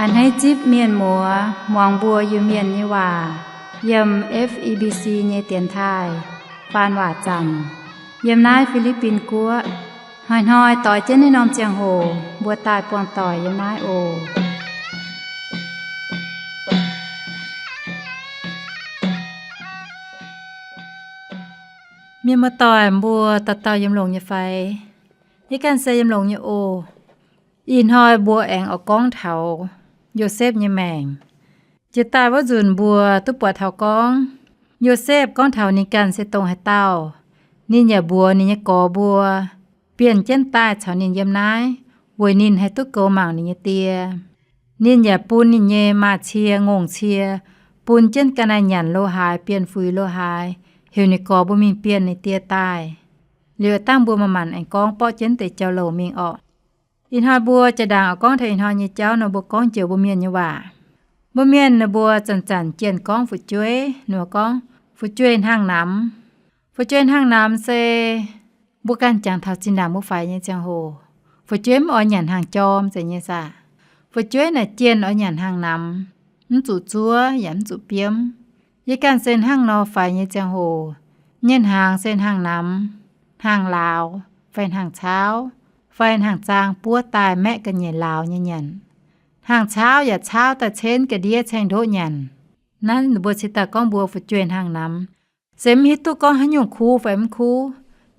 A'hneiv zipv mienh muoz muangx mbuo Iu-Mienh nyei waac yiem F E B C nyei dienx taaih faan waac zanc yiem naaiv Fi^li^bin Guoqv. Hnoi-hnoi doix jienv naaiv norm ziangh hoc mbuo daaih buangh doic yiem naaiv oc. Mienh muoz-doic mbuo dauh dauh yiem longx nyei fai? Yie ganh se yiem longx nyei oc. Ih hnoi mbuo aengx oix gorngv taux Yosepv nyei maengc. Jiex daaih wuov nzunc mbuo duqv buatc taux gorngv, Yosepv gorngv taux ninh ganh se dongh haaix dauh. Ninh yaac mbuox ninh nyei gorx mbuo, bienh jienv daaih caux ninh yiem naaiv, weic ninh haih duqv goux mangc ninh nyei die. Ninh yaac bun ninh nyei maaz-cie ngongh cie, bun jienv ga'naaiv nyanc lo haaix, bienh fuix lo haaix, heuc ninh gorx mbuo mingh bienh ninh die daaih. Liuz dangh mbuo manc-manc aengx gorngv borqv jienv deix jauv-louc mingh orqc. Ih hnoi mbuo jaa-ndaangc oix gorngv taux ih hnoi nyei jauv nor, mbuo gorngv njoux mbuo mienh nyei waac. Mbuo mienh ninh mbuo zanc-zanc jienh gorngv fu'jueiv, ninh mbuo gorngv fu'jueiv hnaangx-namx. Fu'jueiv hnaangx-namx se mbuo ganh jangx taux zinh ndaangc mbuo faix nyei ziangh hoc, fu'jueiv mv oix nyanc hnaangx-jorm zeiz nyei saah. Fu'jueiv naaic jienh oix nyanc hnaangx-namx, mv zuqc zuov yaac mv zuqc biomv. Yie ganh se hnangv nor faix nyei ziangh hoc, nyei hnaangx se hnaangx-namx, hnaangx-lauz, fai hnaangx-caauv, fai hnaangx-zaang buov daaih maeqv ga'nyiec lauz nyei nyanc. Hnaangx-caauv yaac caauv daaih cenv ga'ndiev caeng-ndoqv nyanc. Naaiv ninh mbuo cingx daaih gorngv mbuo fu'jueiv hnaangx-namx. Se mv hiuv duqv gorngv haaix nyungc kuv fai mv kuv.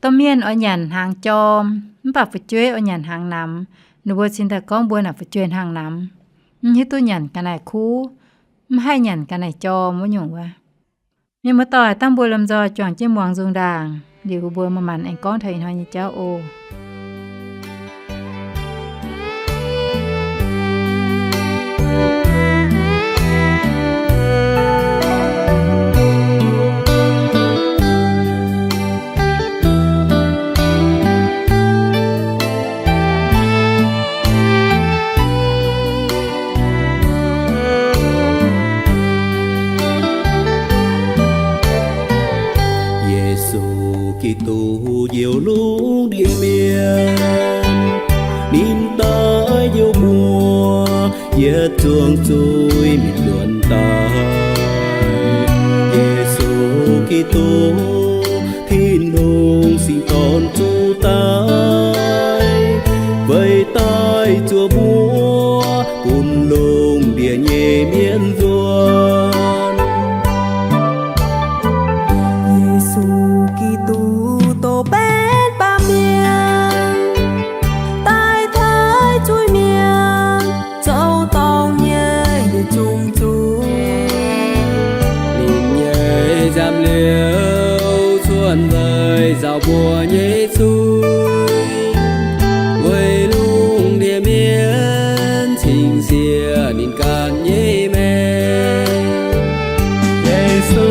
Domh mienh oix nyanc hnaangx-jorm, mv baac fu'jueiv oix nyanc hnaangx-namx, ninh mbuo cingx daaih gorngv mbuo naaic fu'jueiv hnaangx-namx. Mv hiuv duqv nyanc ga'naaiv kuv, mv haih nyanc ga'naaiv jorm wuov nyungc wuov. Mienh muoz-doic, dangh mbuo lomh nzoih juangc jienv muangx nzung ndaangc, liuz mbuo manc-manc aengx gorngv taux ih hnoi nyei jauv oc. Yesu Giduc njoux lungh ndiev mienh, ninh daaih njoux mbuo yietc zungv zuiz mingh nzuonx daaih. Yesu Giduc, Tin-Hungh singx dorn zuqc daaih, weic daaih zuov mbuo bun lungh ndiev nyei mienh nzuonx. Yesu Giduc douz betv baamh mienh, daaih taaih zuiz-mienh zoux dorngc nyei yietc zungv zuiz. Ninh nyei nziaamv-liouh cuotv nzengc nzauh mbuo nyei zuiz, weic lungh ndiev mienh cingx siev ninh ganh nyei maengc. Yesu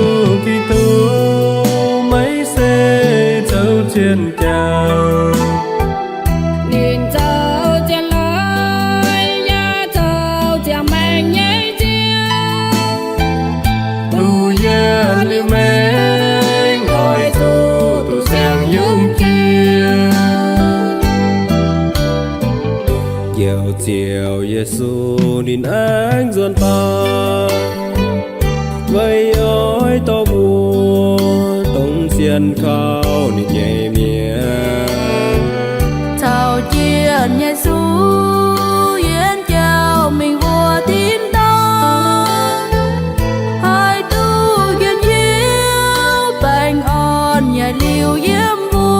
Giduc, meih se zoux zien jauv. Ninh zoux zien leiz yaac zoux ziangh maengc nyei Ziouv. Duqv yietc liuz maengc oix zuqc duqv siang-yungz jiex. Njoux Ziouv Yesu ninh aengx nzuonx daaih, weic oix dorh mbuo dongh sienx kaux ninh nyei mienh caux jienv Yesu yienx jauv mingh wuov tin-dorngh, haih duqv njien-youh baengh orn yaac liuc yiem mbuo.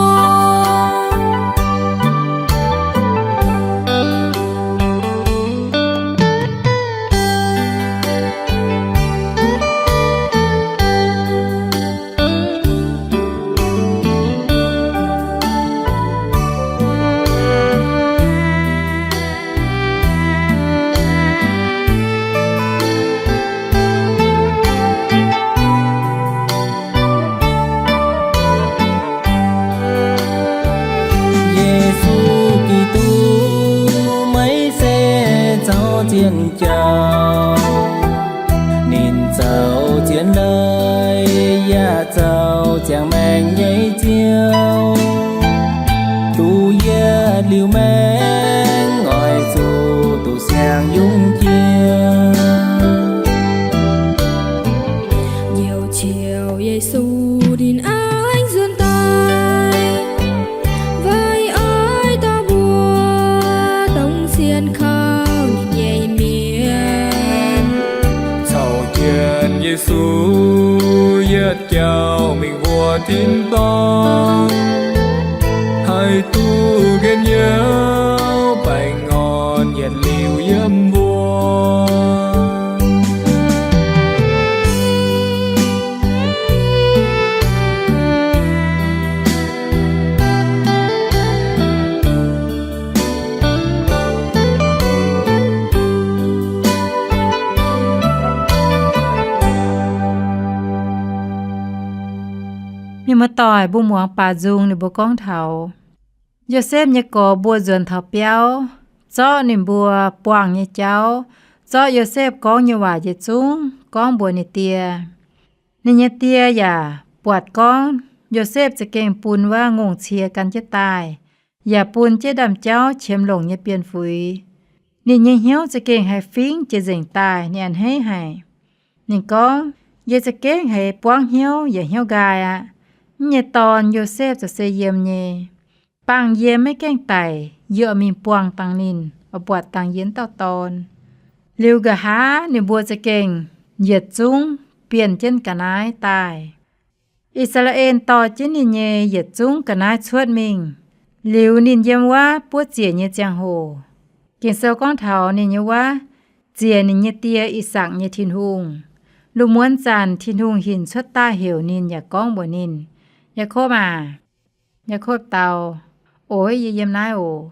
Yesu Giduc, meih se zoux zien jauv. Ninh zoux zien leiz yaac zoux ziangh maengc nyei Ziouv. Duqv yietc liuz maengc oix zuqc duqv siang-yungz jiex. jauv mingh mbuo tin-dorngh, haih duqv njien-youh baengh orn yietc liuz yiem mbuo. Mienh muoz-doic, mbuo muangx baac nzung ninh mbuo gorngv taux Yosepv nyei gorx mbuo nzuonx taux biauv, zorqv ninh mbuo buangh nyei jauv, zorqv Yosepv gorngv nyei waac yietc zungv gorngv mbuox ninh die. Ninh nyei die yaac buatc gorngv Yosepv za'gengh bun wuov ngongh cie gan jienv daaih, yaac bun jienv ndaamv-jauv qiemx longc nyei bienh fuix. Ninh nyei hnyouv za'gengh haiz fingx jiex nzengc daaih, ninh a'hneiv haic. Ninh gorngv, Yie za'gengh haiz buangv hnyouv yaac hnyouv nqaai aqv. Yie nyei dorn, Yosepv, za'gengh se yiem nyei. Bangh yie maiv gaengh daic, yie oix mingh buangh dangh ninh, oix buatc dangh yie wuov dauh dorn. Liuz nqa'haav ninh mbuo za'gengh yietc zungv bienh jienv ga'naaiv daaih. I^saa^laa^en dorh jienv ninh nyei yietc zungv ga'naaiv cuotv mingh. Liuz ninh yiem wuov buov ziec nyei ziangh hoc, Ging-Sou gorngv taux ninh nyei wuov ziec ninh nyei die, I^sakc, nyei Tin-Hungh. Lungh muonz zanc Tin-Hungh hinc cuotv daaih heuc ninh yaac gorngv mbuox ninh, Yaakopv aac. Yaakopv dau, Oix, yie yiem naaiv oc.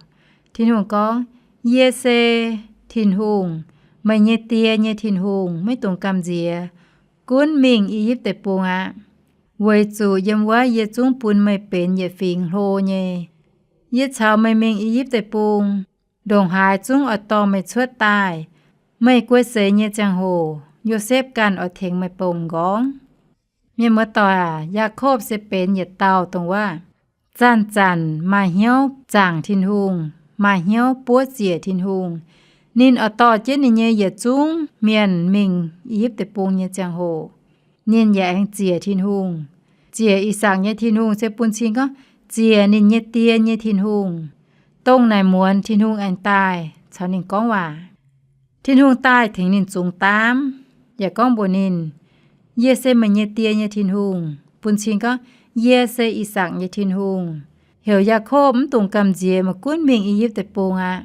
Tin-Hungh gorngv, Yie se Tin-Hungh, meih nyei die nyei Tin-Hungh. Maiv dungx gamh nziex. Gunv mingh I^yipv Deic-Bung aqv, weic zuqc yiem wuov yie zungv bun meih benx yietc fingx hlo nyei. Yie caux meih mingh I^yipv Deic-Bung, ndongc haaix zungv oix dorh meih cuotv daaih. Meih guei seix nyei ziangh hoc, Yosepv ganh oix tengx meih bongc m'nqorngv. Mienh muoz-doic aac, Yaakopv se benx yietc dauh dongh wuov zanc-zanc maaih hnyouv zaangc Tin-Hungh, maaih hnyouv buov ziec Tin-Hungh. Ninh oix dorh jienv ninh nyei yietc zungv mienh mingh I^yipv Deic-Bung nyei ziangh hoc, ninh yaac aengx ziec Tin-Hungh. Ziec I^sakc nyei Tin-Hungh se bun cing gorngv ziec ninh nyei die nyei Tin-Hungh, dongh naaic muonz Tin-Hungh aengx daaih caux ninh gorngv waac. Tin-Hungh daaih tengx ninh zungx daamv, yaac gorngv mbuox ninh, Yie se meih nyei die nyei Tin-Hungh, bun cing gorngv, Yie se I^sakc nyei Tin-Hungh. Heuc Yaakopv mv dungx gamh nziex, meih gunv mingh I^yipv Deic-Bung aqv,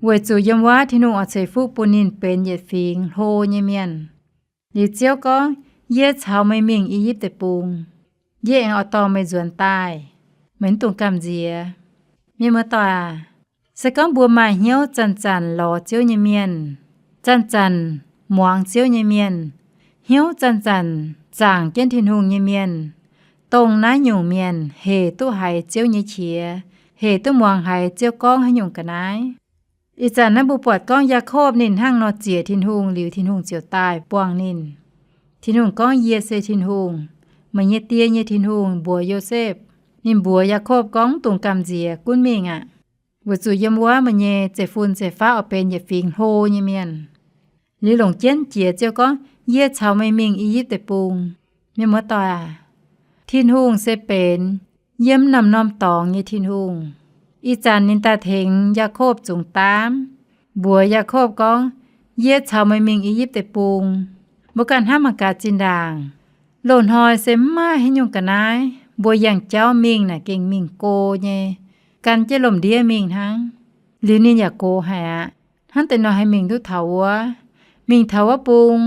weic zuqc yiem wuov Tin-Hungh oix ceix fuqv bun ninh benx yietc fingx hlo nyei mienh. Liuz Ziouv gorngv, Yie caux meih mingh I^yipv Deic-Bung. Yie aengx oix dorh meih nzuonx daaih. Meih mv dungx gamh nziex. Mienh muoz-doic aac, se gorngv mbuo maaih hnyouv zanc-zanc lorz Ziouv nyei mienh, zanc-zanc muangx Ziouv nyei mienh, hnyouv zanc-zanc zaangc jienv Tin-Hungh nyei mienh, dongh naaiv nyungc mienh hec duqv haiz Ziouv nyei qiex, hec duqv muangx haiz Ziouv gorngv haaix nyungc ga'naaiv. Ih zanc naaiv mbuo buatc gorngv Yaakopv ninh hnangv nor ziec Tin-Hungh liuz, Tin-Hungh ziouc daaih buangh ninh. Tin-Hungh gorngv, Yie se Tin-Hungh, meih nyei die nyei Tin-Hungh, mbuox Yosepv. Ninh mbuox Yaakopv gorngv, Mv dungx gamh nziex, gunv mingh aqv, weic zuqc yiem wuov meih nyei zeiv-fun zeiv-faqv oix benx yietc fingx hlo nyei mienh. Liuz longc jienv jiex Ziouv gorngv, Yie caux meih mingh I^yipv Deic-Bung. Mienh muoz-doic aac, Tin-Hungh se benx yiem norm-norm dorngx nyei Tin-Hungh. Ih zanc ninh daaih tengx Yaakopv zungx daamv, mbuox Yaakopv gorngv, Yie caux meih mingh I^yipv Deic-Bung. Mbuo ganh hnamv mangc gaax zinh ndaangc, loz-hnoi se mv maaih haaix nyungc ga'naaiv, mbuo yangh jauv mingh naaic gengh mingh go nyei, gan jienv lomh ndiev mingh hnangv. Liuz ninh yaac gox haic aqv. Hnangv deix nor haih mingh duqv taux wuov, mingh taux wuov bung,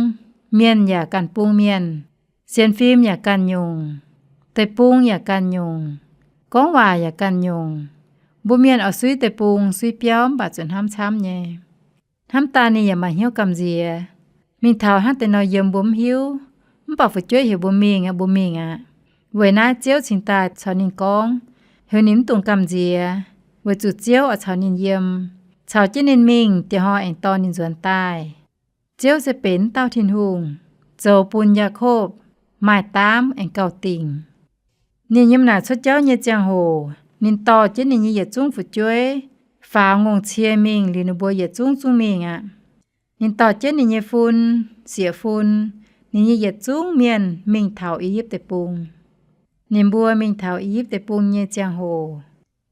mienh yaac ganh bung mienh, sienx fim yaac ganh nyungc, deic-bung yaac ganh nyungc, gorngv waac yaac ganh nyungc. Mbuo mienh oix suiv deic-bung suiv biauv mv baac zuqc hnamv camv nyei. Hnamv daaih ninh yaac maaih hnyouv gamh nziex. Mingh taux hnangv deix nor yiem mbuo mv hiuv, mv baac fu'jueiv heuc mbuo mingh aqv, mbuo mingh aqv. Weic naaiv Ziouv cingx daaih caux ninh gorngv, heuc ninh mv dungx gamh nziex, weic zuqc Ziouv oix caux ninh yiem, caux jienv ninh mingh, dieh hnoi aengx dorh ninh nzuonx daaih. Ziouv se benx wuov dauh Tin-Hungh, zoux bun Yaakopv maaih daamv aengx gauh dingc. Ninh yiem naaic cuotv jauv nyei ziangh hoc, ninh dorh jienv ninh nyei yietc zungv fu'jueiv faaux ngongh cie mingh liuz, ninh mbuo yietc zungv zungv mingh aqv. Ninh dorh jienv ninh nyei fun, sieqv-fun, ninh nyei yietc zungv mienh mingh taux I^yipv Deic-Bung. Ninh mbuo mingh taux I^yipv Deic-Bung nyei ziangh hoc,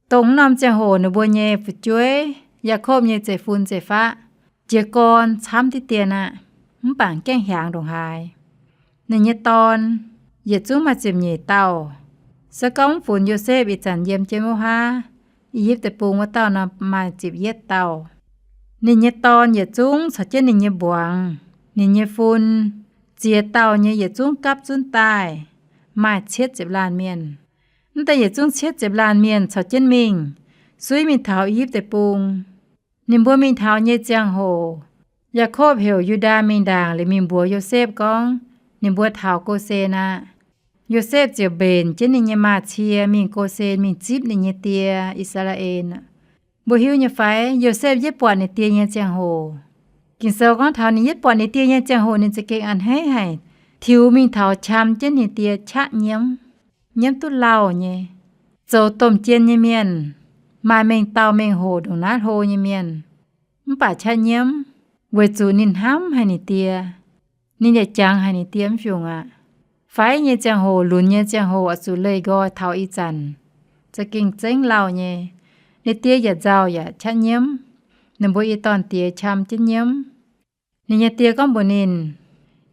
dongh wuov norm ziangh hoc ninh mbuo nyei fu'jueiv, Yaakopv nyei zeiv-fun zeiv-faqv, jiez gorn camv diqv dien aqv, mv baac gaengh hiaangx ndongc haaix. Ninh nyei dorn, yietc zungv maaih ziepc nyeic dauh. Se gorngv mv funx Yosepv ih zanc yiem jienv wuov haav, I^yipv Deic-Bung wuov dauh nor maaih ziepc yietv dauh. Ninh nyei dorn yietc zungv caux jienv ninh nyei mbuangz, ninh nyei fun, ziex dauh nyei yietc zungv gapv zunv daaih, maaih cietv ziepc laanh mienh. Mv deix yietc zungv cietv ziepc laanh mienh caux jienv mingh, suiv mingh taux I^yipv Deic-Bung. Ninh mbuo mingh taux nyei ziangh hoc, Yaakopv heuc Yu^ndaa mingh ndaangc liuz mingh mbuox Yosepv gorngv ninh mbuo taux Go^sen aqv. Yosepv ziouc mbenc jienv ninh nyei maaz-cie mingh Go^sen mingh zipv ninh nyei die, I^saa^laa^en. Mbuo hiuv nyei fai, Yosepv yietv buatc ninh die nyei ziangh hoc, Ging-Sou gorngv taux ninh yietv buatc ninh die nyei ziangh hoc ninh za'gengh a'hneiv haic, tiux mingh taux qam jienv ninh die qaqv nyiemv, nyiemv duqv lauh nyei, zoux domh jien nyei mienh, maaih mengh dauh mengh hoc ndongc naaiv hlo nyei mienh, mv baac qaqv nyiemv, weic zuqc ninh hnamv haic ninh die. Ninh yaac jangx haic ninh die mv fiungc aqv. Faix nyei ziangh hoc, lunx nyei ziangh hoc oix zuqc leih nqoi taux ih zanc, za'gengh zengv lauh nyei. Ninh die yaac nzauh yaac qaqv nyiemv. Ninh mbuo i dorn-diex qam jienv nyiemv. Ninh nyei die gorngv mbuox ninh,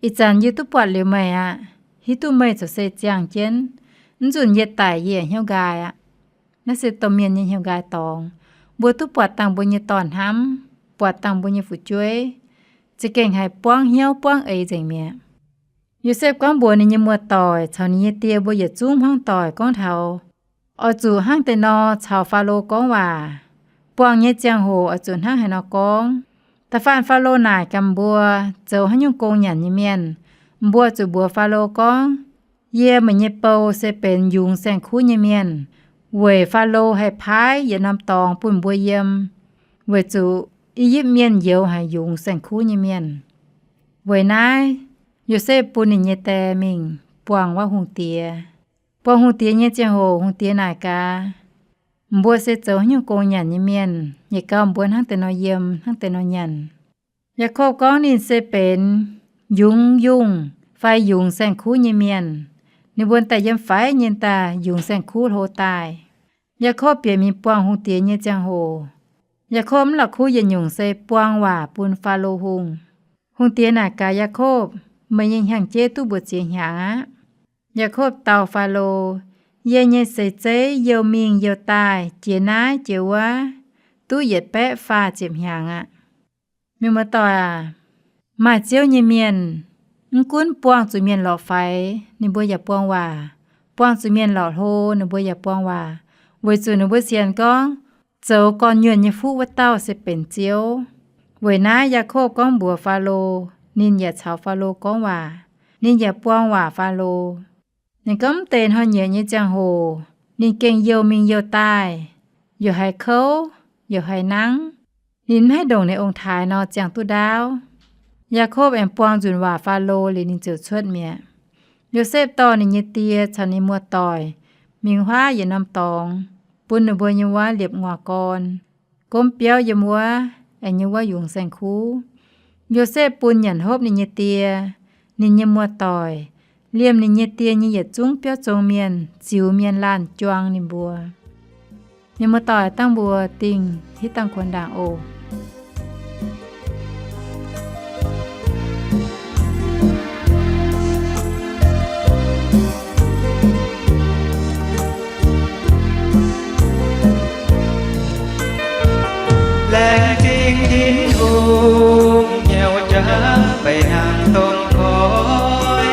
Ih zanc yie duqv buatc liuz meih aqv. Hiuv duqv meih zoux se ziangh jienv. Mv nzunc yie daic yie yaac hnyouv nqaai aqv. Naaiv se domh mienh nyei hnyouv nqaai dorngx. Mbuo duqv buatc dangh mbuo nyei dorn-hnamv, buatc dangh mbuo nyei fu'jueiv, za'gengh haih buangv hnyouv buangv eix nzengc mi'aqv. Yosepv gorngv mbuox ninh nyei muoz-doic caux ninh nyei die mbuo yietc zungv hmuangv doic gorngv taux, Oix zuqc hnangv deix nor caux Faalo gorngv waac. Buangh nyei ziangh hoc oix zuqc hnangv haaix nor gorngv. Da'faanh Faalo naaic gaax mbuo, zoux haaix nyungc gong nyanc nyei mienh, mbuo zuqc mbuox Faalo gorngv, Yie, meih nyei bou, se benx yungz saeng-kuv nyei mienh. Weic Faalo haih paaiv yietc norm dorngx bun mbuo yiem, weic zuqc I^yipv Mienh youx haic yungz saeng-kuv nyei mienh. Weic naaiv, Yosepv bun ninh nyei die mingh buangh wuov hungh diex. Buangh hungh diex nyei ziangh hoc hungh diex naaic gaax, Mbuo se zoux haaix nyungc gong nyanc nyei mienh, nyei gauh mbuo hnangv deix nor yiem, hnangv deix nor nyanc? Yaakopv gorngv ninh se benx yungz yungh fai yungz saeng-kuv nyei mienh. Ninh mbuo daaih yiem faix nyei daaih yungz saeng-kuv hlo daaih. Yaakopv bieqc mingh buangh hungh diex nyei ziangh hoc, Yaakopv mv la'kuqv yietc nyungc se buang waac bun Faalo Hungh. Hungh diex naaic gaax Yaakopv, Meih nyei hnyangx-jeiv duqv mbuoqc ziex hnyangx aqv. Yaakopv dau Faalo, Yie nyei seix zeiv youh mingh youh daaih, jiex naaiv jiex wuov, duqv yietc baeqv faah ziepc hnyangx aqv. Mienh muoz-doic aac, maaih Ziouv nyei mienh, mv gunv buangh zuqc mienh lorqc faix, ninh mbuo yaac buang waac. Buangh zuqc mienh lorqc hlo, ninh mbuo yaac buang waac, weic zuqc ninh mbuo sienx gorngv zoux gorn-nyuonh nyei fuqv wuov dauh se benx Ziouv. Weic naaiv Yaakopv gorngv mbuox Faalo, ninh yaac caux Faalo gorngv waac, ninh yaac buang waac Faalo. Ninh gorngv mv deix hnoi-nyieqc nyei ziangh hoc ninh gengh youh mingh youh daaih, yaac haiz kouv, yaac haiz nangv. Ninh mv haih ndongc ninh ong-taaix nor ziangh duqv ndaauv. Yaakopv aengx buang nzunc waac Faalo liuz ninh ziouc cuotv mi'aqv. Yosepv dorh ninh nyei die caux ninh muoz-doic mingh huaav yietc norm dorngx, bun ninh mbuo nyei wuov liepc nguaaz gorn, gomv biauv yiem wuov, aengx nyei wuov yungz saeng-kuv. Yosepv bun nyanc hopv ninh nyei die, ninh nyei muoz-doic, liemh ninh nyei die nyei yietc zungv biauv zong mienh, ziux mienh laanh juang ninh mbuo. Mienh muoz-doic, dangh mbuo dingh hitv dangh kuonx ndaangc oc. Laengz zingh Tin-Hungh, hnyouv jaax mbaih hnangv dongh koi,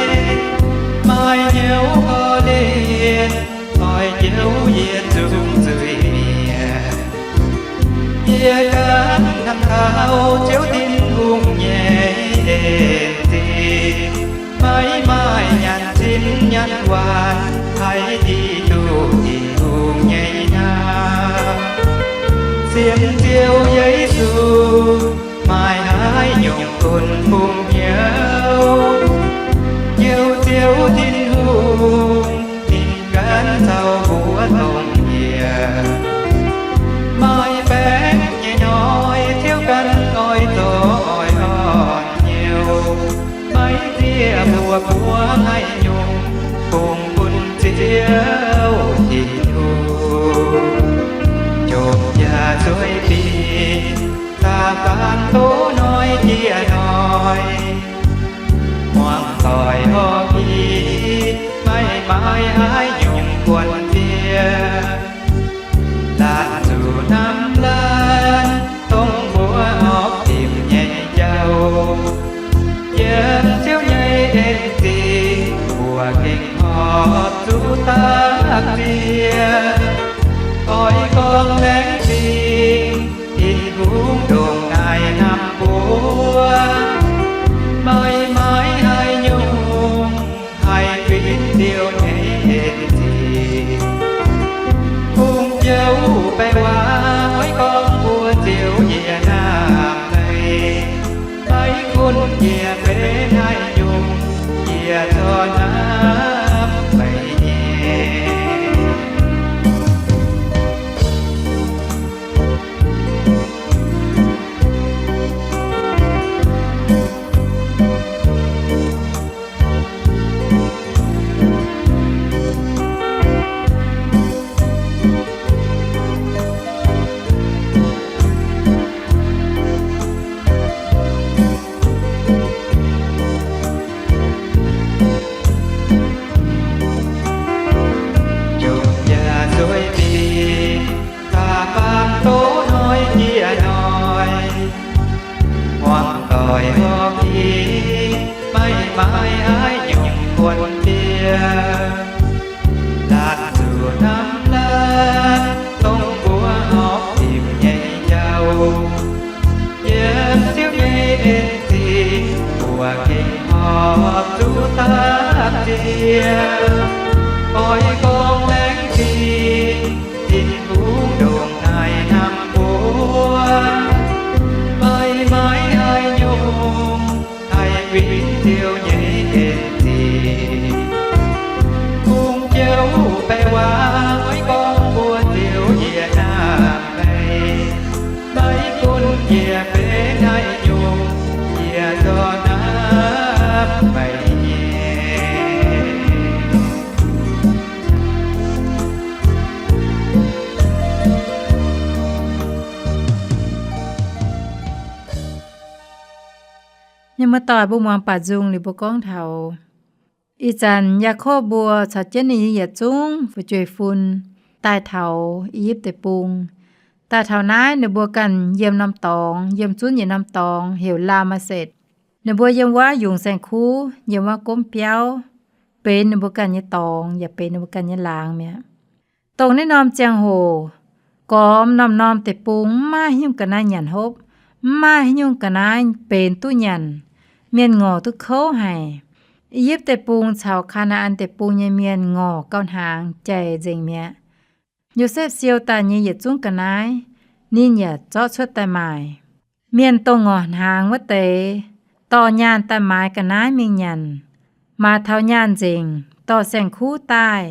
maaih hnyouv korv-lienh, oix njoux yie zungv zuiz-mienh. Yie ganh hnamv taux Ziouv Tin-Hungh nyei en zingh, maiv maaih nyanc zinh nyanc waanc, haih hiuv duqv Tin-Hungh nyei hnamv. Sienx Ziouv Yesu, maaih haaix nyungc gunv bungx hnyouv, Ziouv, Ziouv Tin-Hungh, ninh ganh caux mbuo dongh yie. Maaih baengc nyei hnoi Ziouv ganh oix zuqc dapv ziex. Oix gorngv laengz zingh, Tin-Hungh ndongc naaiv hnamv mbuo, maiv maaih haaix nyungc haih fingx Ziouv nyei en sic. Kungx jouv baeqc waac oix gorngv mbuox Ziouv, yie hnamv meih. Maiv gunv yie benx haaix nyungc, yie zorqv hnamv meih nyei. Jomc yaac zueiz mingh, da'faanh doz hnoi jiex hnoi, muangx doic horpc ging, maiv maaih haaix nyungc kuonx diev. Laatc zuqc hnamv laanh dongh mbuo horpc zipc nyei jauv, yiem Ziouv nyei en sic mbuo gengh horpc zuqc dapv ziex. Oix gorngv laengz zingh, Tin-Hungh ndongc naaiv hnamv mbuo, maiv maaih haaix nyungc haih fingx Ziouv nyei en sic. Kungx jouv baeqc waac oix gorngv mbuox Ziouv, yie hnamv meih. Maiv gunv yie benx haaix nyungc, yie zorqv hnamv meih nyei. Mienh muoz-doic, mbuo muangx baac nzung liuz mbuo gorngv taux ih zanc Yaakopv mbuo caux jienv ninh nyei yietc zungv fu'jueiv-fun daaih taux I^yipv Deic-Bung. Daaih taux naaiv ninh mbuo ganh yiem norm dorngx, yiem zunv yietc norm dorngx heuc Laamasetc. Ninh mbuo yiem wuov yungz saeng-kuv, yiem wuov gomv biauv, benx ninh mbuo ganh nyei dorngx yaac benx ninh mbuo ganh nyei laangz mi'aqv. Dongh naaiv norm ziangh hoc, gormx norm-norm deic-bung mv maaih haaix nyungc ga'naaiv nyanc hopv, mv maaih haaix nyungc ga'naaiv benx duqv nyanc. Mienh ngorc duqv kouv haic. I^yipv Deic-Bung caux Kaa^naa^an Deic-Bung nyei mienh ngorc gauh hnaangx jaic nzengc mi'aqv. Yosepv siou daaih nyei yietc zungv ga'naaiv, ninh yaac zorqv cuotv daaih maaic. Mienh dongh ngorc hnaangx wuov deix dorh nyaanh daaih maaiz ga'naaiv mingh nyanc. Maaiz taux nyaanh nzengc, dorh saeng-kuv daaih,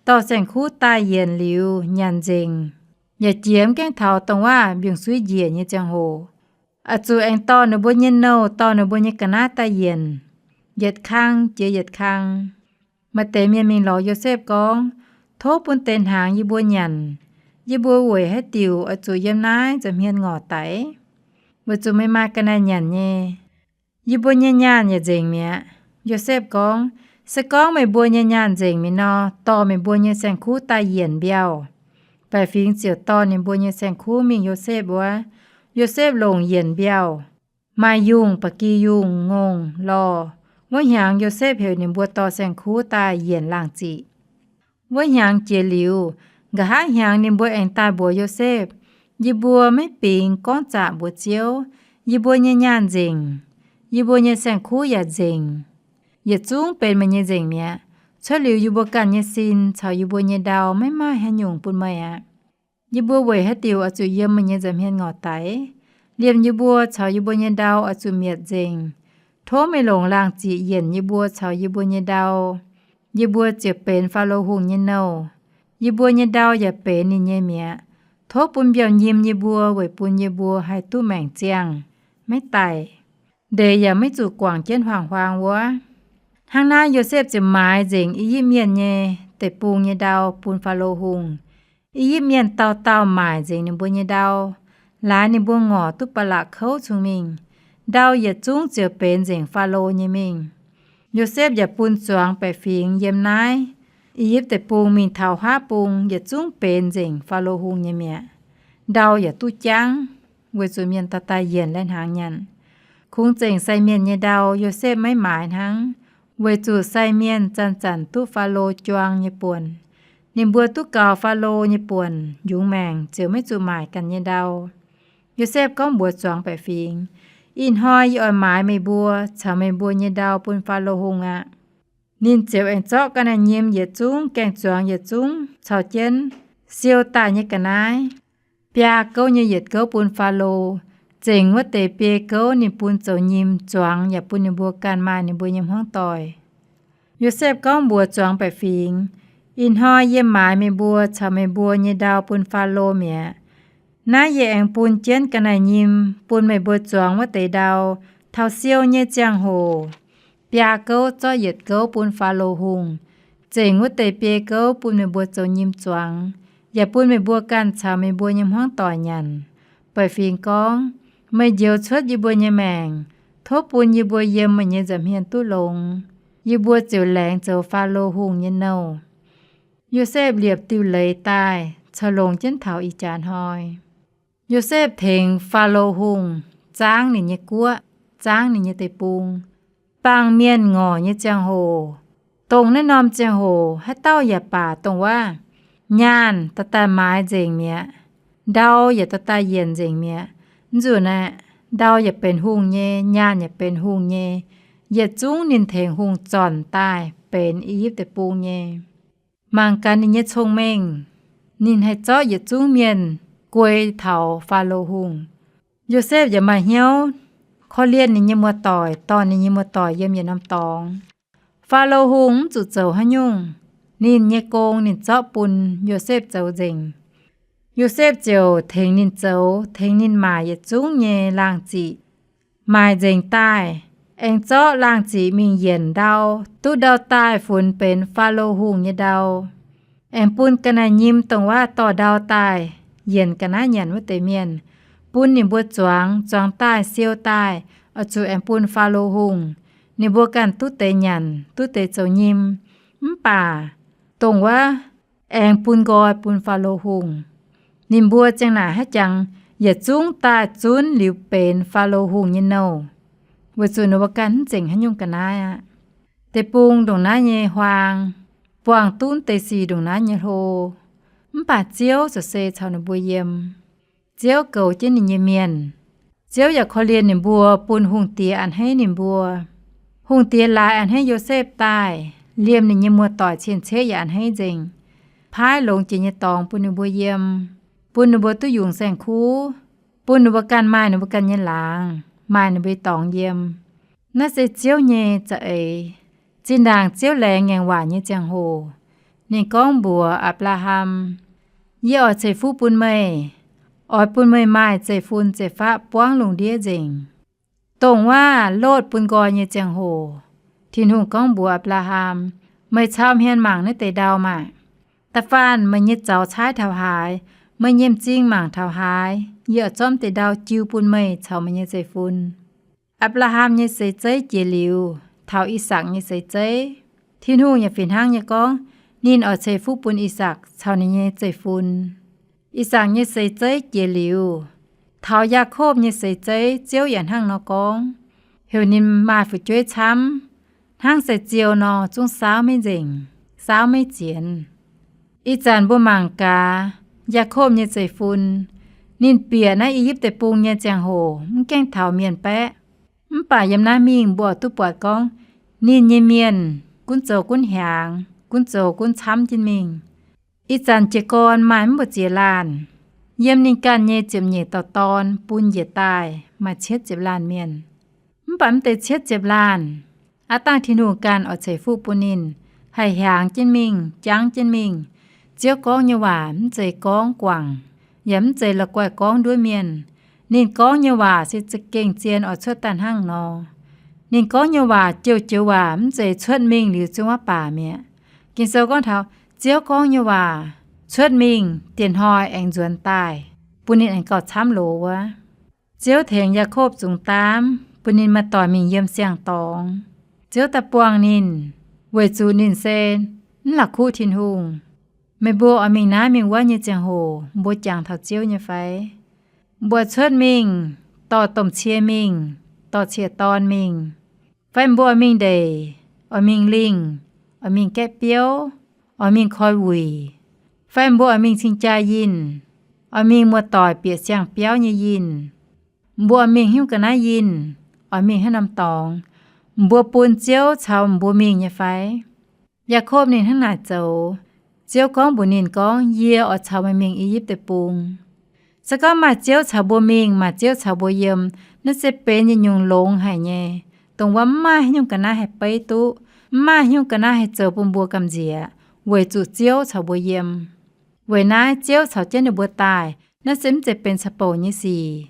dorh saeng-kuv daaih yienc liuz nyanc nzengc, yaac jiex mv gaengh taux dongh waac mbiungc-suiv njiec nyei ziangh hoc. Oix zuqc aengx dorh ninh mbuo nyei nouh, dorh ninh mbuo nyei ga'naaiv daaih yienc, yietc kang jiex yietc kang. Maaih deix mienh mingh lorz Yosepv gorngv, Tov bun deix hnaangx yie mbuo nyanc. Yie mbuo weic haaix diuc oix zuqc yiem naaiv nza'hmien ngorc daic? Weic zuqc meih maaih ga'naaiv nyanc nyei. Yie mbuo nyei nyaanh yaac nzengc mi'aqv. Yosepv gorngv, Se gorngv meih mbuo nyei nyaanh nzengc mi'aqv nor, dorh meih mbuo nyei saeng-kuv daaih yienc mbiauh. Baeqc fingx ziouc dorh ninh mbuo nyei saeng-kuv mingh Yosepv wuov. Yosepv longc yienc mbiauh, maaih yungh, ba'gi yungh, ngongh, lorh. Wuov hnyangx Yosepv heuc ninh mbuo dorh saeng-kuv daaih yienc laangh ziqc. Wuov hnyangx jiex liuz, nqa'haav hnyangx ninh mbuo aengx daaih mbuox Yosepv, Yie mbuo maiv bingx gorngv zaqc mbuox Ziouv. Yie mbuo nyei nyaanh nzengc. Yie mbuo nyei saeng-kuv yaac nzengc. Yietc zungv benx meih nyei nzengc mi'aqv. Cuotv liuz yie mbuo ganh nyei sin caux yie mbuo nyei ndau maiv maaih haaix nyungc bun meih aqv. Yie mbuo weic haaix diuc oix zuqc yiem meih nyei nza'hmien ngorc daic? Liemh yie mbuo caux yie mbuo nyei ndau oix zuqc mietc nzengc. Tov meih longc laangh ziqc yienc yie mbuo caux yie mbuo nyei ndau. Yie mbuo ziouc benx Faalo Hungh nyei nouh. Yie mbuo nyei ndau yaac benx ninh nyei mi'aqv. Tov bun mbiauh-nyim yie mbuo weic bun yie mbuo haih duqv maengc ziangh, maiv daic, ndeic yaac maiv zuqc guangc jienv huaang-huaang wuov. Hnangv naaiv Yosepv ziouc maaiz nzengc I^yipv Mienh nyei deic-bung nyei ndau bun Faalo Hungh. I^yipv Mienh dauh dauh maaic nzengc ninh mbuo nyei ndau, laaix ninh mbuo ngorc duqv ba'laqc kouv cong-mengh. Ndau yietc zungv ziouc benx nzengc Faalo nyei mingh. Yosepv yaac bun zuangx baeqc fingx yiem naaiv I^yipv Deic-Bung mingh taux huaav bung yietc zungv benx nzengc Faalo Hungh nyei mi'aqv. Ndau yaac duqv jangv, weic zuqc mienh dauh dauh yienc lai-hnaangx nyanc. Kungx zengc sai mienh nyei ndau Yosepv maiv maaiz hnangv. weic zuqc sai mienh zanc-zanc duqv Faalo juang nyei buonc. Ninh mbuo duqv gaux Faalo nyei buonc, yungz maengc ziouc maiv zuqc maaic ganh nyei ndau. Yosepv gorngv mbuox zuangx baeqc fingx, Ih hnoi yie oix maaiz meih mbuo caux meih mbuo nyei ndau bun Faalo Hungh aqv. Ninh ziouc aengx zorqv ga'naaiv-nyim yietc zungv, gaeng-zuangx yietc zungv caux jienv siou daaih nyei ga'naaiv, biaa gouv nyei yietc gouv bun Faalo, zengc wuov deix biei gouv ninh bun zoux nyim zuangx yaac bun ninh mbuo ganh maaih ninh mbuo nyei hmuangv doic. Yosepv gorngv mbuox zuangx baeqc fingx, Ih hnoi yie maaiz meih mbuo caux meih mbuo nyei ndau bun Faalo mi'aqv. Naaiv yie aengx bun jienv ga'naaiv-nyim bun meih mbuo zuangx wuov deix ndau. Taux siou nyei ziangh hoc, biaa gouv zorqv yietc gouv bun Faalo Hungh, zengc wuov deix biei gouv bun meih mbuo zoux nyim zuangx, yaac bun meih mbuo ganh caux meih mbuo nyei hmuangv doic nyanc. Baeqc fingx gorngv, Meih njoux cuotv yie mbuo nyei maengc. Tov bun yie mbuo yiem meih nyei nza'hmien duqv longx. Yie mbuo ziouc laengz zoux Faalo Hungh nyei nouh. Yosepv liepc diuh leiz daaih, caux longx jienv taux ih jaax hnoi. Yosepv tengx Faalo Hungh zaangv ninh nyei guoqv, zaangv ninh nyei deic-bung. Baamh mienh ngorc nyei ziangh hoc, dongh naaiv norm ziangh hoc haaix dauh yaac baac dongh waac, nyaanh daaih daaih maaiz nzengc mi'aqv. Ndau yaac daaih daaih yienc nzengc mi'aqv. Mv nzunc aeqv, ndau yaac benx hungh nyei, nyaanh yaac benx hungh nyei. Yietc zungv ninh tengx hungh zornc daaih benx I^yipv Deic-Bung nyei. Mangc gaax ninh nyei cong-mengh, ninh haih zorqv yietc zungv mienh guei taux Faalo Hungh. Yosepv yaac maaih hnyouv korv-lienh ninh nyei muoz-doic, dorh ninh nyei muoz-doic yiem yietc norm dorngx. Faalo Hungh mv zuqc zoux haaix nyungc. Ninh nyei gong ninh zorqv bun Yosepv zoux nzengc. Yosepv ziouc tengx ninh zoux, tengx ninh maaic yietc zungv nyei laangh ziqc. Maaic nzengc daaih, aengx zorqv laangh ziqc mingh yienc ndau, duqv ndau daaih funx benx Faalo Hungh nyei ndau. Aengx bun ga'naaiv-nyim dongh waac dorh ndau daaih yienc ga'naaiv nyanc wuov deix mienh, bun ninh mbuo zuangx, zuangx daaih siou daaih, oix zuqc aengx bun Faalo Hungh. Ninh mbuo ganh duqv deix nyanc, duqv deix zoux nyim. Mv baac dongh waac aengx bun nqoi bun Faalo Hungh. Ninh mbuo ziang naaic haaix jangx yietc zungv daaih zunv liuz benx Faalo Hungh nyei nouh, weic zuqc ninh mbuo ganh mv zengc haaix nyungc ga'naaiv aqv. Deic-bung ndongc naaiv nyei huaang, buangh duqv deix sic ndongc naaiv nyei hlo. Mv baac Ziouv zoux se caux ninh mbuo yiem. Ziouv goux jienv ninh nyei mienh. Ziouv yaac korv-lienh ninh mbuo, bun hungh diex a'hneiv ninh mbuo. Hungh diex laaix a'hneiv Yosepv daaih, liemh ninh nyei muoz-doic cien-ceqv yaac a'hneiv nzengc, paaiv longx jiex nyei dorngx bun ninh mbuo yiem, bun ninh mbuo duqv yungz saeng-kuv, bun ninh mbuo ganh maaih ninh mbuo ganh nyei laangz, maaih ninh mbuo nyei dorngx yiem. Naaiv se Ziouv nyei za'eix. Zinh ndaangc Ziouv laengz ngaengc waac nyei ziangh hoc, ninh gorngv mbuox Apc^laa^ham, Yie oix ceix fuqv bun meih, oix bun meih maaih zeiv-fun zeiv-faqv buangv lungh ndiev nzengc. Dongh waac Lotv bun nqoi nyei ziangh hoc, Tin-Hungh gorngv mbuox Apc^laa^ham, Meih cau hmien mangc naaiv deix ndau maah! Da'faanh meih nyei zaux caaiv taux haaix, meih nyei m'zing mangc taux haaix, yie oix zorqv deix ndau jiu bun meih caux meih nyei zeiv-fun. Apc^laa^ham nyei seix zeiv jiex liuz, taux I^sakc nyei seix zeiv, Tin-Hungh yaac fih hnangv nyei gorngv ninh oix ceix fuqv bun I^sakc caux ninh nyei zeiv-fun. I^sakc nyei seix zeiv jiex liuz, taux Yaakopv nyei seix zeiv, Ziouv yaac hnangv nor gorngv, heuc ninh maaih fu'jueiv camv, hnangv sai-ziou nor, zungv saauv maiv nzengc, saauv maiv zienx. Ih zanc mbuo mangc gaax, Yaakopv nyei zeiv-fun, ninh bieqc naaiv I^yipv Deic-Bung nyei ziangh hoc mv gaengh taux mienh baeqv. Mv baac yiem naaiv mingh mbuo duqv buatc gorngv ninh nyei mienh gunv zoux gunv hiaangx, gunv zoux gunv camv jienv mingh. Ih zanc jiez gorn maaih mv mbu'ziex laanh. Yiem ninh ganh nyei ziepc nyeic dauh dorn bun njiec daaih maaih cietv ziepc laanh mienh. Mv baac mv deix cietv ziepc laanh, aav dangh Tin-Hungh ganh oix ceix fuqv bun ninh, haih hiaangx jienv mingh, jangv jienv mingh. Ziouv gorngv nyei waac mv zeiz gorngv guangc, yaac mv zeiz la'guaih gorngv nduov mienh. Ninh gorngv nyei waac se za'gengh zien oix cuotv daaih hnangv nor. Ninh gorngv nyei waac joux-joux waac mv zeiz cuotv mingh liuz zungv aqv baac mi'aqv. Ging-Sou gorngv taux Ziouv gorngv nyei waac cuotv mingh, dieh hnoi aengx nzuonx daaih, bun ninh aengx gauh camv loz wuov. Ziouv tengx Yaakopv zungx daamv, bun ninh maaih doic mingh yiem siang-dorngx. Ziouv daaih buangh ninh, weic zuqc ninh se mv la'kuqv Tin-Hungh. Meih mbuo oix mingh naaiv mingh wuov nyei ziangh hoc, mbuo jangx taux Ziouv nyei fai? Mbuo cuotv mingh, dorh domh cie mingh, dorh cie dorn mingh, fai mbuo mingh ndeic, oix mingh lingh, oix mingh gaeqv biouv, oix mingh koi wuic, fai mbuo oix mingh cing-jaa yinh, oix mingh muoz-doic bieqc siang-biauv nyei yinh. Mbuo oix mingh haaix nyungc ga'naaiv yinh, oix mingh haaix norm dorngx, mbuo bun Ziouv caux mbuo mingh nyei fai? Yaakopv ninh hnangv naaic zoux. Ziouv gorngv mbuox ninh gorngv, Yie oix caux meih mingh I^yipv Deic-Bung. Se gorngv maaih Ziouv caux mbuo mingh, maaih Ziouv caux mbuo yiem, naaiv se benx yietc nyungc longx haic nyei, dongh wuov mv maaih haaix nyungc ga'naaiv haih beiv duqv, mv maaih haaix nyungc ga'naaiv haih zoux bun mbuo gamh nziex, weic zuqc Ziouv caux mbuo yiem. Weic naaiv Ziouv caux jienv ninh mbuo daaih, naaiv se mv zeiz benx caux bouc nyei sic.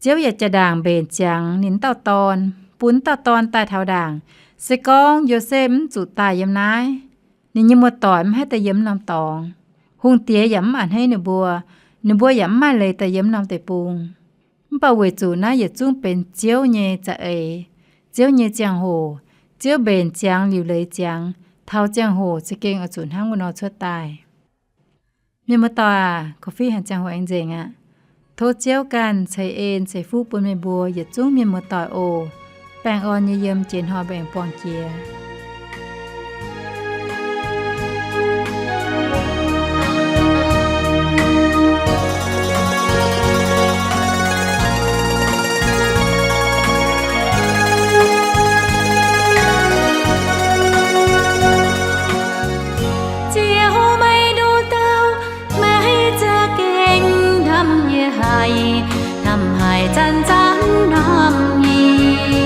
Ziouv yaac jaa-ndaangc mbenc ziangx ninh wuov dauh dorn, bun wuov dauh dorn daaih taux ndaangc. Se gorngv Yosepv mv zuqc daaih yiem naaiv, ninh nyei muoz-doic mv haih daaih yiem norm dorngx. Hungh diex yaac mv a'hneiv ninh mbuo, ninh mbuo yaac mv maaih leiz daaih yiem norm deic-bung. Mv baac weic zuqc naaiv yietc zungv benx Ziouv nyei za'eix, Ziouv nyei ziangh hoc, Ziouv mbenc ziangx liuc leiz ziangx, taux ziangh hoc za'gengh oix zuqc hnangv wuov nor cuotv daaih. Mienh muoz-doic aac, korv-fiqv haic ziangh hoc aengx nzengc aqv. Tov Ziouv ganh ceix en ceix fuqv bun meih mbuo yietc zungv mienh muoz-doic oc. Baengh orn nyei yiem jiex hnoi mbuo aengx buangh jiex. Ziouv, meih nduqc dauh, meih za'gengh hnamv yie haic, hnamv haic zanc-zanc hnamv yie.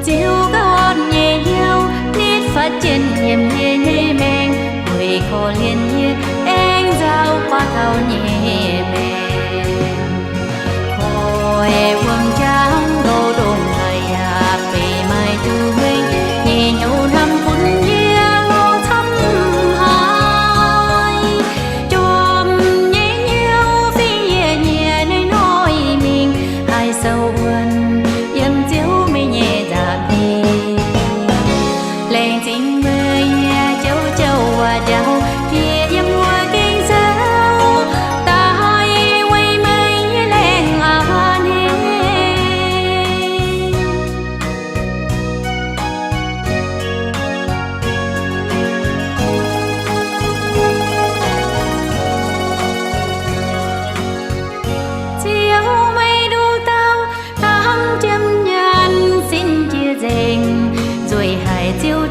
Ziouv ganh nyei hnyouv nitv fatv jienv yiem yie nyei maengc, weic korv-lienh yie aengx nzauh buatc taux nyei maengc. Koi wuom-jangx nqouh ndongc haaix yaac beiv maaih duqv mueiz, nyei hnyouv hnamv bun yie lorz camv haic. Jomc nyei hnyouv fingx yie nyei hnoi-hnoi mingh haih sou wuonv yiem Ziouv meih nyei nza'hmien. Laengz zingh meih nyei jauv-jauv waac-jauv, yie yiem wuov gengh zauh daaih weic meih nyei laengz a'hneiv. Ziouv, meih nduqc dauh hnamv jiem nyanc, sin jiex nzengc, nzueic haic Ziouv